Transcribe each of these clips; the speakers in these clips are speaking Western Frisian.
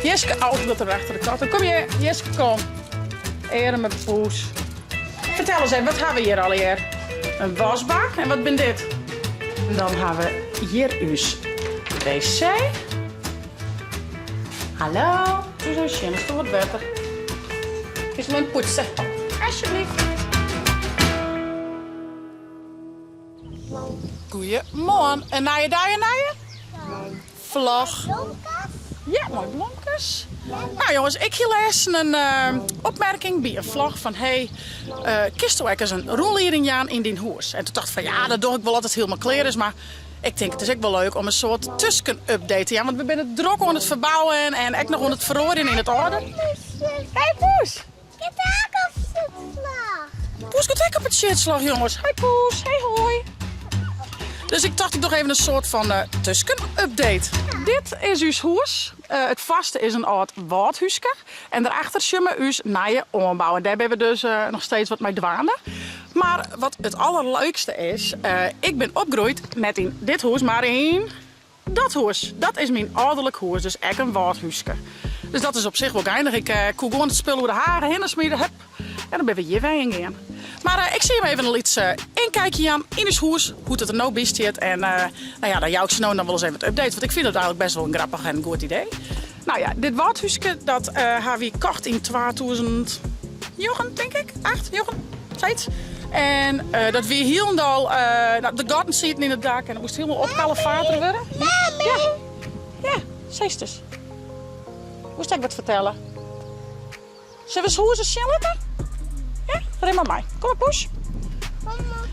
Jiske, oh, dat er achter de katten. Kom hjir, Jiske, kom. Earme poes. Fertel ris even, wat ha we hjir allegear? In wasbak en wat bin dit? En dan ha we hjir ús wc. Hallo. Doe ris sjen, is der wat wetter? Kinst him even poetse. Alsjeblieft. Goeiemoarn. In nije dei, in nije? Vlog. Ja, mei blomkes. Nou jonges, ik hie lêsten in opmerking by in vlog fan hey, kinsto ek ris in rûnlieding jaan yn dyn hûs? En toen tocht ik fan ja, dat doch ik wol as it hielendal klear is, mar ik tink it is ek wol leuk om in soart tuskenupdate te jaan, want we binne drok oan it ferbouwen en ek noch oan it feroarjen yn it âlde. Hey poes! Giet ek op sjitslach. Poes giet ek op it sjitslach, jonges. Hoi Poes, hey hoi. Dus ik tocht ik doch even in soart fan tuskenupdate. Dit is ús hûs. It foarste is in âld wâldhúske. En derachter sjen we ús nije oanbou. En dêr binne we dus noch steeds wat mei dwaande. Mar wat it allerleukste is, ik bin opgroeid net yn dit hûs, mar yn Dat hûs, dat is myn âlderlik hûs, dus ek in wâldhúske. Dus dat is op sich wol geinich. Ik koe gewoan it spul oer de hage hinne smide, hup, en dan binne we hjir wenjen gean. Mar ik sil jim even in lyts inkijkje jaan yn ús hûs, hoe't it der no by stiet. En nou ja, dan jou ik se no dan wol ris even wat updates, want ik fyn dat eigenlik best wol in grappich en goed idee. Nou ja, dit wâldhúske, dat ha wy kocht yn 2009, tink ik, acht, njoggen, sayts. En dat wie hielendal, no, de gatten sieten yn it dak en it moast hielendal opkalefatere wurde. Ja, ja, sis ris. Woest ek wat fertelle? Sille we ús hûs ris sjen litte? Ja, rin mar mei. Kom mar, poes.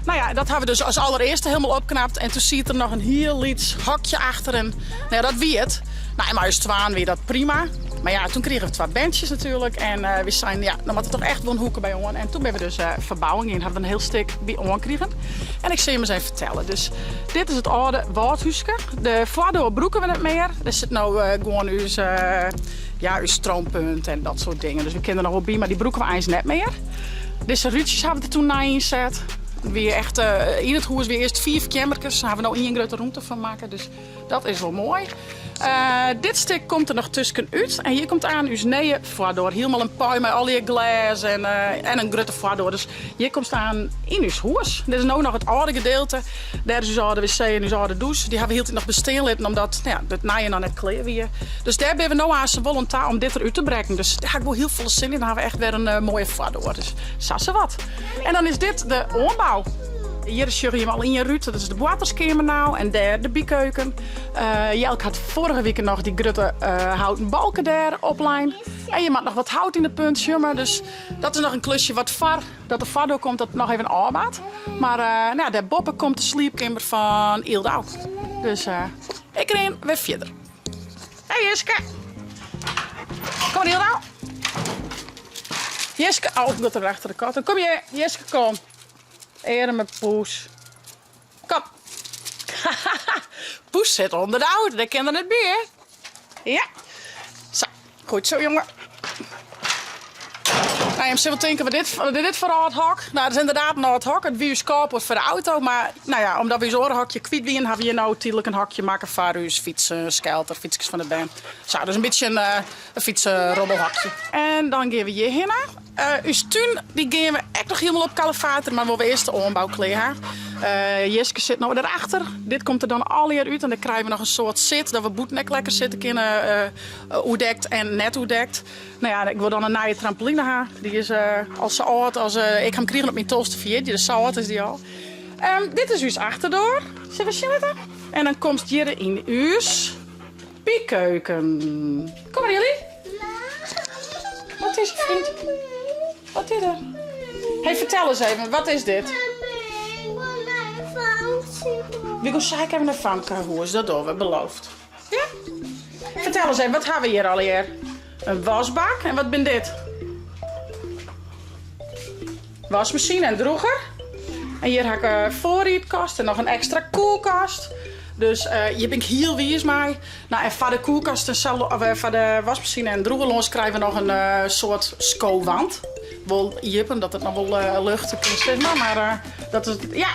Nou ja, dat ha we dus as allerearste helemaal opknapt. En toen siet der noch in hiel lyts hokje achter en nou ja, dat wie it. Nou, en mei ús twaen wie dat prima. Mar ja, toen krigen we twa berntsjes natuerlik. En uh, we seinen, ja, dan moat der toch echt wol in hoeke by oan. En toen binne we dus uh, ferbouwing yn, ha we der in hiel stik by oankrigen. En ik sil jim ris even fertelle. Dus dit is it âlde wâldhúske. De foardoar brûke we net mear. Der sit no uh, gewoan ús, uh, ja, ús stroompunt en dat soart dingen. Dus we kinne der noch wol by, mar dy brûke we eins net mear. Dizze rútsjes ha we der toen nij ynset. Wie echt, uh, yn it hûs wie earst fiif keammerkes. Daar ha we no ien grutte rûmte fan makke. Dus dat is wol moai. Uh, dit stik komt der noch tusken út. En hjir komt aan ús nije foardoar. Hielendal in pui mei allegear glês en, uh, en in grutte foardoar. Dus hjir komst aan yn ús hûs. Dit is no noch it âlde gedeelte. Dêr is ús âlde wc en ús âlde dûs. Dy ha we hieltyd noch bestean litten omdat nou ja, it nije noch net klear wie. Dus dêr binne we no aanst wol oan ta om dit derút te brekken. Dus dêr ha ik wol hiel folle sin yn. Dan ha we echt wer in uh, moaie foardoar. Dus sa se wat. En dan is dit de oanbou. Hjir sjogge jim al ien rút, dat is de boarterskeamer no en dêr de bykeuken. Uh, Jelk hat foarige wike noch dy grutte uh, houten balken dêr oplein. En je moat noch wat hout yn de punt sjomme, dus dat is noch in klusje wat foar dat de foardoar komt dat noch even ôf moat. Mar uh, nou, dêr boppe komt de sliepkeamer fan Yldau. Dus uh, ik rin wer fierder. Hey Jiske! Kom mar Yldau. Jiske, oh, dat er achter de katten. Kom hjir, Jiske, kom. Earme poes. Kom. Poes sit ûnder de auto, dêr kin er net by, hè? Ja. Sa, goed zo, jonge. Nou, jim sille wol tinke, wat dit, wat is dit foar âld hok? Nou, dat is ynderdaad in âld hok. It wie ús carport foar de auto, mar nou ja, omdat we ús oare hokje kwyt wiene, ha we hjir no tydlik in hokje makke foar ús fytseskelter, fytskes fan de bern. Sa, dus in bytsje in, uh, in fytserobbelhokje. En dan gean we hjir hinne. Us tún dy gean we ek noch hielendal opkalefaterje, mar wol we earst de oanbou klear ha. Jiske sit no derachter. Dit komt der dan allegear út en dan krije we noch in soart sit dat we bûten ek lekker sitte kinne, oerdekt en net oerdekt. No ja, ik wol dan in nije trampoline ha. Dy is al sa âld as ik ha him krigen op myn tolfste ferjierdei, dus sa âld is dy al. Dit is ús achterdoar. Sille we sjen litte? En dan komst hjir yn ús bykeuken. Kom mar Jilly. Wat is er, vriend? Wat is er? Hey, fertel ris even, wat is dit? We gaan sa even nei Famke har hûs, dat dogge we, beloofd. Ja? Fertel ris even, wat ha we hjir allegear? In wasbak, en wat bin dit? Wasmasine en droeger. En hjir ha ik in foarriedkast en noch in ekstra koelkast. Dus hjir bin ik hiel wiis mei. Nou, en foar de koelkast en sa, of foar de wasmasine en droeger lâns krije we noch in soart skowand. Wol iepen, dat it noch wol luchte kin, sis mar. Mar dat is, ja,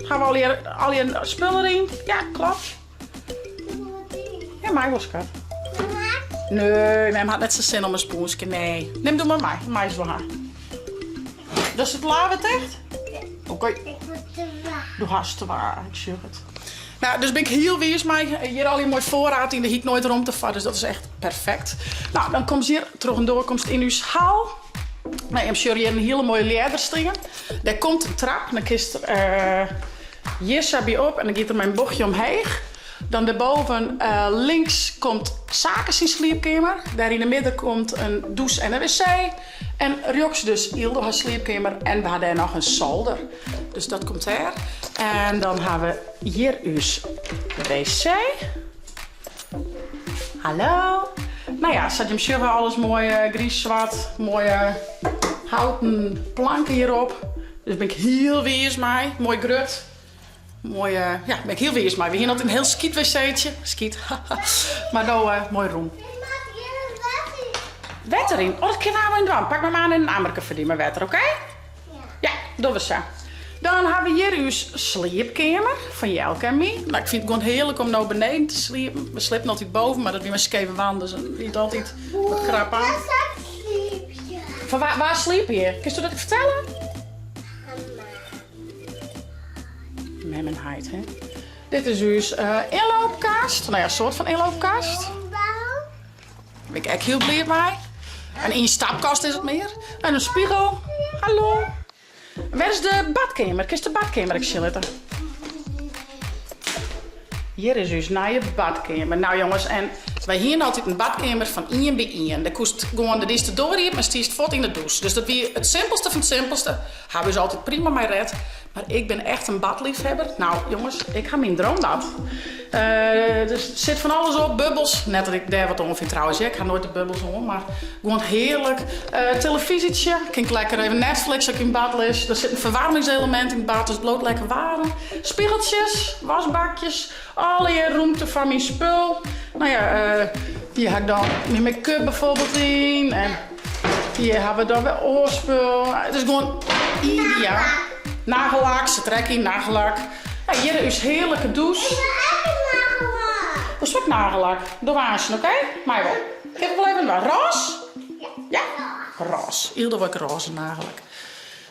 ha we allegear, allegear spullen deryn. Ja, klopt. Ja, mei wol, skat. Nee, mem hat net sa'n sin om in spûnske, nee. Nim doe mar mei, meist wol ha. Dochst it la wer ticht? Oké. Ik wurd te waarm. Do hast te waarm, ik sjoch it. Nou, dus bin ik hiel wiis mei. Hjir allegear moai foarraad yn, dêr hie ik noait romte foar, dus dat is echt perfekt. Nou, dan komst hjir troch in doar komst yn ús hal. Nou, jim sjogge hjir in hiele moaie ljedder stean. Dêr komt in trap, dan kinst hjir sa by op en dan giet er mei in bochtje omheech. Dan dêrboven links komt Sake syn sliepkeamer. Dêr yn 'e midden komt in dûs en in wc. En rjochts dus Yldo har sliepkeamer en we ha dêr noch in solder. Dus dat komt dêr. En dan ha we hjir ús wc. Hallo. Nou ja, sa't jim sjogge, alles moai griis-swart. Moaie houten planken hjirop. Dus bin ik hiel wiis mei. Moai grut. Moai, ja, bin ik hiel wiis mei. We hiene altyd in hiel skyt wc'tsje. Skyt, mar no moai rûm. Wetter yn? Oh, dat kinne we aanst dwaan. Pak my mar in ammerke foar dy mei wetter, oké? Ja, dogge we sa. Dan ha we hjir ús sliepkeamer fan Jelke en my. Nou, ik fyn it gewoan hearlik om no beneden te sliepen. We sliepen altyd boven, mar dat wie mei skeve wand, dus it wie altyd wat krap aan. Fan wa, wa sliepe hjir? Kinsto dat fertelle? Mem en heit, hè? Dit is ús ynloopkast. Nou ja, soart fan ynloopkast. Bin ik ek hiel bliid mei. In ynstapkast is it mear. En in spegel. Hallo. Wêr is de badkeamer? Kinst de badkeamer ek sjen litte? Hjir is ús nije badkeamer. Nou jonges, en wy hiene altyd in badkeamer fan ien by ien. Dêr koest gewoan, dêr diest de doar iepen en stiest fuort yn de dûs. Dus dat wie it simpelste fan it simpelste. Ha we ús altyd prima mei ret. Mar ik bin echt in badliefhebber. Nou jonges, ik ha myn droombad. Der sit fan alles op, bubbels. Net dat ik dêr wat oan fyn trouwens, ik ha noait de bubbels oan, mar gewoan hearlik. Telefyzjetsje, kin ik lekker even Netflix as ik yn bad lis. Der sit in ferwaarmingselemint yn it bad, dus it bliuwt lekker waarm. Spigeltsjes, waskbakjes, allegear rûmte foar myn spul. Nou ja, hjir ha ik dan myn make-up bijvoorbeeld yn en hjir ha we dan wer oar spul. It is gewoan ideaal. Nagellak sit der ek yn, nagellak. Ja, hjir is ús hearlike dûs. Ik wil ek in nagellak. Wolst ek nagellak? Dogge we aanst, oké? Mei wol. Kin ik wol even dwaan. Rôs? Ja? Rôs. Yldo wol ek rôze nagellak.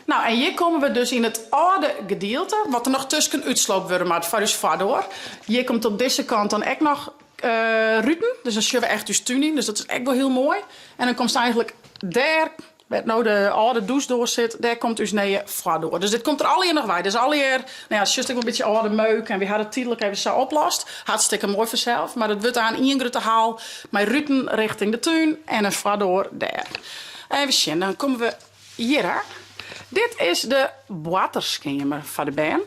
Nou, en hjir komme we dus yn it âlde gedielte, wat der noch tusken útsloopt wurde moat foar ús foardoar. Hjir komt op dizze kant dan ek noch ruten, dus dan sjogge we echt ús tún yn, dus dat is ek wol hiel moai. En dan komst eigentlik dêr, wêr't no de âlde dûsdoar sit, dêr komt ús nije foardoar. Dus dit komt der allegear noch wei. Dus allegear, nou ja, sjochst ek wol in bytsje âlde meuk en wy ha it tydlik even sa oplost. Hartstikke moai fansels, mar it wurdt aan ien grutte hal mei ruten richting de tún en in foardoar dêr. Even sjen, dan komme we Hjir hè. Dit is de boarterskeamer foar de bern.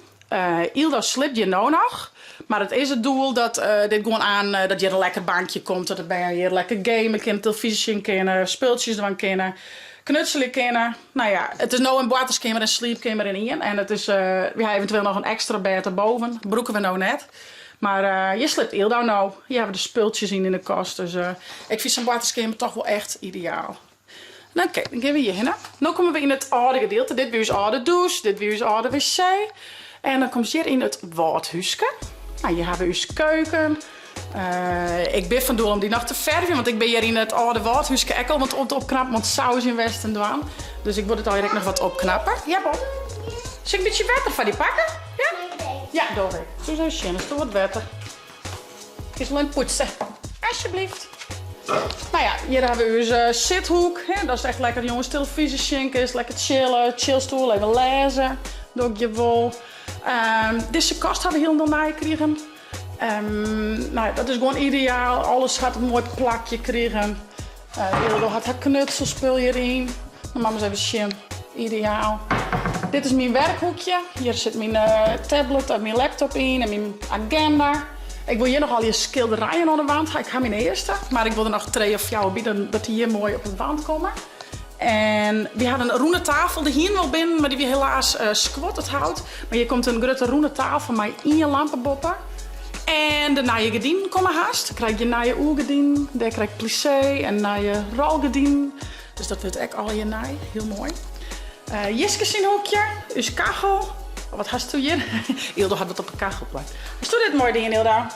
Yldo sliept hjir no noch, mar it is it doel dat dit gewoan aan, dat hjir in lekker bankje komt, dat de bern hjir lekker game kinne, telefyzje sjen kinne, spultsjes dwaan kinne, knutselje kinne. Nou ja, it is no in boarterskeamer en sliepkeamer yn ien en it is, wy ha eventueel noch in ekstra bêd derboven, brûke we no net. Mar hjir sliept Yldo no. Hjir hawwe we de spultsjes yn yn de kast, dus ik fyn sa'n boarterskeamer toch wol echt ideaal. Oké, dan gean we hjir hinne. No komme we yn it âlde gedielte. Dit wie ús âlde dûs, dit wie ús âlde wc. En dan komst hjir yn it Wâldhúske. Nou, hjir hawwe we ús keuken. Ik bin fan doel om dy noch te fervjen, want ik bin hjir yn it âlde Wâldhúske ek al wat oan it opknappen, want saus yn west en dwaan. Dus ik wol dit allegear ek noch wat opknappe. Ja, Bob? Sil ik in bytsje wetter foar dy pakke? Ja? Ja, doch ik. Doe ris even sjen, is der wat wetter? Kinst wol even poetse. Alsjeblieft. Nou ja, hjir hawwe we ús sithoek. Dat is echt lekker jonges telefyzje sjen kinst, lekker chillen, chillstoel, even lêze. Doch ik hjir wol. Dizze kast hawwe we hielendal nij krigen. Nou ja, dat is gewoan ideaal. Alles hat in moai plakje krigen. Yldo hat har knutselspul hjiryn. Dan moatte we ris even sjen. Ideaal. Dit is myn werkhoekje. Hjir sit myn tablet en myn laptop yn en myn agenda. Ik wol hjir noch allegear skilderijen oan de wand ha. Ik ha myn earste, mar ik wol der noch trije of fjouwer by, dat dy hjir moai op de wand komme. En wy ha in rûne tafel, dy hiene we al binnen, mar dy wie helaas skuord, it hout. Mar hjir komt in grutte rûne tafel mei ien lampe boppe. En de nije gerdinen komme hast. Dan krij ik hjir nije oergerdinen, dêr krij ik plissé en nije rolgerdinen. Dus dat wurdt ek allegear nij, hiel moai. Jiske syn hoekje, ús kachel. Oh, wat hasto hjir? Yldo hat wat op de kachel plakt. Hasto dit moai dien, Yldo?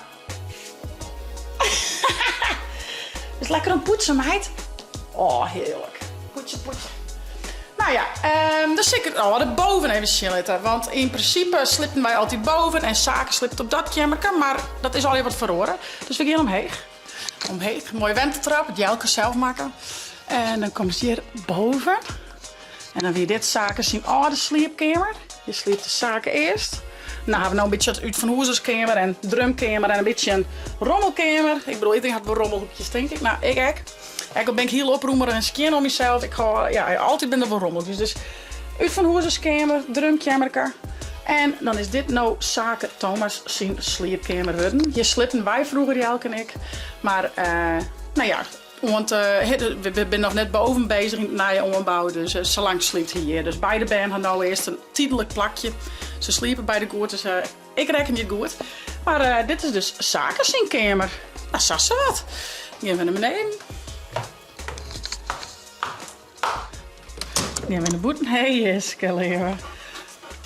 Is lekker oan it poetsen, meid? Oh, hearlik. Poetse, poetse. Nou ja, um, dan sil ik it âlde boven even sjen litte. Want yn prinsipe slipten wy altyd boven en Sake slipt op dat keammerke, mar dat is allegear wat feroare. Dus we gean omheech. Omheech, moaie wentetrap, it Jelke sels makke. En dan komst hjir boven. En dan wie dit Sake syn âlde sliepkeamer. Hjir sliepte Sake earst. Nou ha we no in bytsje wat útfanhûzerskeamer en drumkeamer en in bytsje in rommelkeamer. Ik bedoel, iedereen hat wol rommelhoekjes, tink ik. Nou, ik ek. Ek al bin ik hiel oprûmer en skjin om mysels, ik hâld, ja, altyd binne der wol rommeltjes. Dus útfanhûzerskeamer, drumkeammerke. En dan is dit no Sake Thomas syn sliepkeamer wurden. Hjir slipten wy froeger, Jelke en ik. Mar, uh, nou ja, oant, uh, we binne noch net boven bezich yn it nije oanbou, dus uh, salang sliept hy hjir. Dus beide bern ha no earst in tydlik plakje. Se sliepe beide goed, dus uh, ik rekkenje it goed. Mar uh, dit is dus Sake syn keamer. Nou, sa sawat. Gean we nei beneden. Gean we nei bûten. Hey Jiske, leave.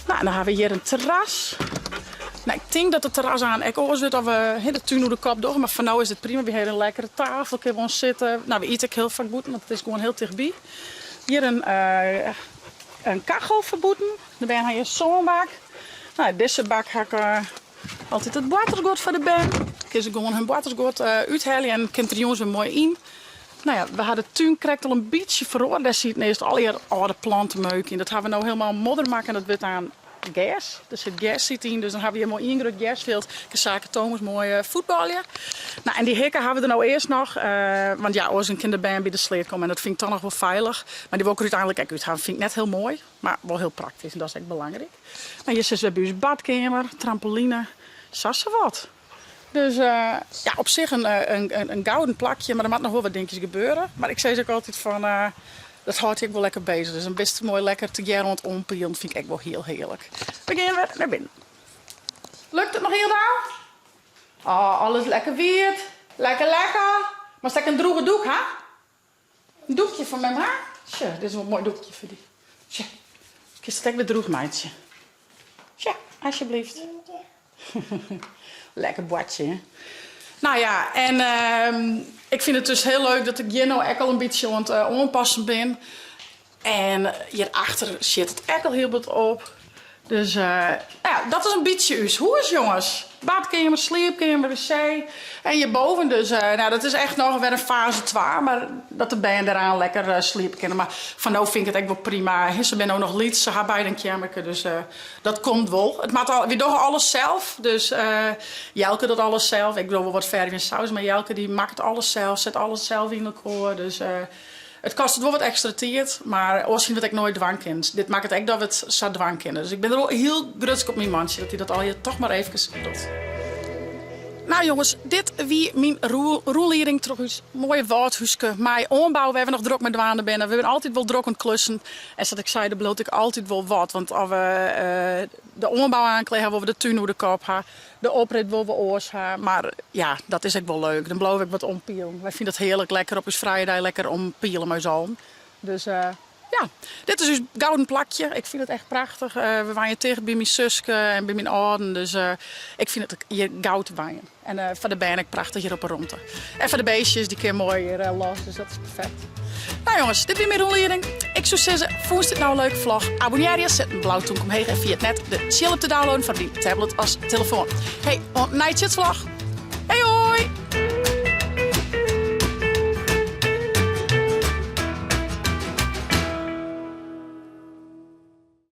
Nou, dan ha we hjir in terras. Nou, ik tink dat it terras aan ek oars wurdt of we de tún oer de kop dogge, mar foar no is dit prima. We ha in lekkere tafel, kinne we oan sitte. Nou, we ite ek hiel faak bûten, want it is gewoan hiel tichtby. Hjir in, uh, in kachel foar bûten. De bern ha hjir in sânbak. Nou, dizze bak ha ik uh, altyd it boartersguod foar de bern. Kinne se gewoan hun boartersguod uh, úthelje en kin it der jûns wer moai yn. Nou ja, we ha de tún krekt al in bytsje feroare. Dêr sieten earst allegear âlde plantemeuk yn. Dat ha we no helemaal modder makke en dat wurdt aan gers. Der sit gerssied yn, dus dan ha we hjir moai ien grut gersfjild. Kin Sake Thomas moai eh, fuotbalje. Nou, en dy hikke ha we der no earst noch, eh, want ja, oars dan kin de bern by de sleat komme en dat fyn ik toch noch wol feilich. Mar dy wol ik der úteinlik ek út ha. Fyn ik net hiel moai, mar wol hiel praktysk en dat is ek belangryk. Nou, hjir sitte we by ús badkeamer, trampoline, sa sawat. Dus ja, op sich in, in, in gouden plakje, mar der moat noch wol wat dinkjes gebeure. Mar ik sis ek altyd fan, dat hâldt dy ek wol lekker bezich. Dus dan bist moai lekker tegearre oan it ompielen, fyn ik ek wol hiel hearlik. We gean wer nei binnen. Lukt it noch hielendal? Oh, alles lekker wiet. Lekker, lekker. Moatst ek in droege doek ha? In doekje foar mem ha? Sjoch, dit is wol in moai doekje foar dy. Sjoch, kinst it ek wer droech meitsje. Sjoch, alsjeblieft. Lekker boartsje, hè? Nou ja, en uh, ik fyn it dus hiel leuk dat ik hjir no ek al in bytsje oan it uh, oanpassen bin. En hjirachter sjit it ek al hiel wat op. Dus uh, ja, dat is in bytsje ús hûs, jonges. Badkeamer, sliepkeamer, wc. En hjirboven dus, uh, nou, dat is echt noch wer in fase 2, mar dat de bern dêraan lekker uh, sliepe kinne. Mar foar no fyn ik it ek wol prima. Se binne no noch lyts, se ha beide in keammerke, dus uh, dat komt wol. It moat al, wy dogge alles sels, dus uh, Jelke docht alles sels. Ik doch wol wat ferve en saus, mar Jelke dy makket alles sels, set alles sels yn elkoar. Dus uh, It kostet wol wat ekstra tiid, mar oars hiene we it ek noait dwaan kind. Dit makket ek dat we it sa dwaan kinne. Dus ik bin der wol hiel grutsk op myn mantsje dat hy dat allegear toch mar eefkes docht. Nou jonges, dit wie myn rûnlieding troch ús moaie wâldhúske mei oanbou wêr we noch drok mei dwaande binne. We binne altyd wol drok oan it klussen en sa't ik sei, der bliuwt ek altyd wol wat. Want as we de oanbou aankleed ha, wolle we de tún oer de kop ha. De oprit wolle we oars ha, mar ja, dat is ek wol leuk. Dan bliuwe we ek wat ompielen. Wy fine dat hearlik, lekker op ús frije dei lekker ompiele mei ús allen. Dus ja, dit is ús gouden plakje. Ik fyn it echt prachtich. We wenje ticht by myn suske en by myn âlden, dus ik fyn it hjir goud te wenjen. En foar de bern ek prachtich hjir op 'e romte. En foar de beestjes, dy kinne moai hjir los, dus dat is perfekt. Nou jonges, dit wie myn rûnlieding. Ik soe sizze, fûnst dit no in leuke vlog? Abonnearje, set in blau tûmke omheech en ferjit net de tsjil te downloaden foar dyn tablet as telefoan. Hey, oant nije tsjitsvlog!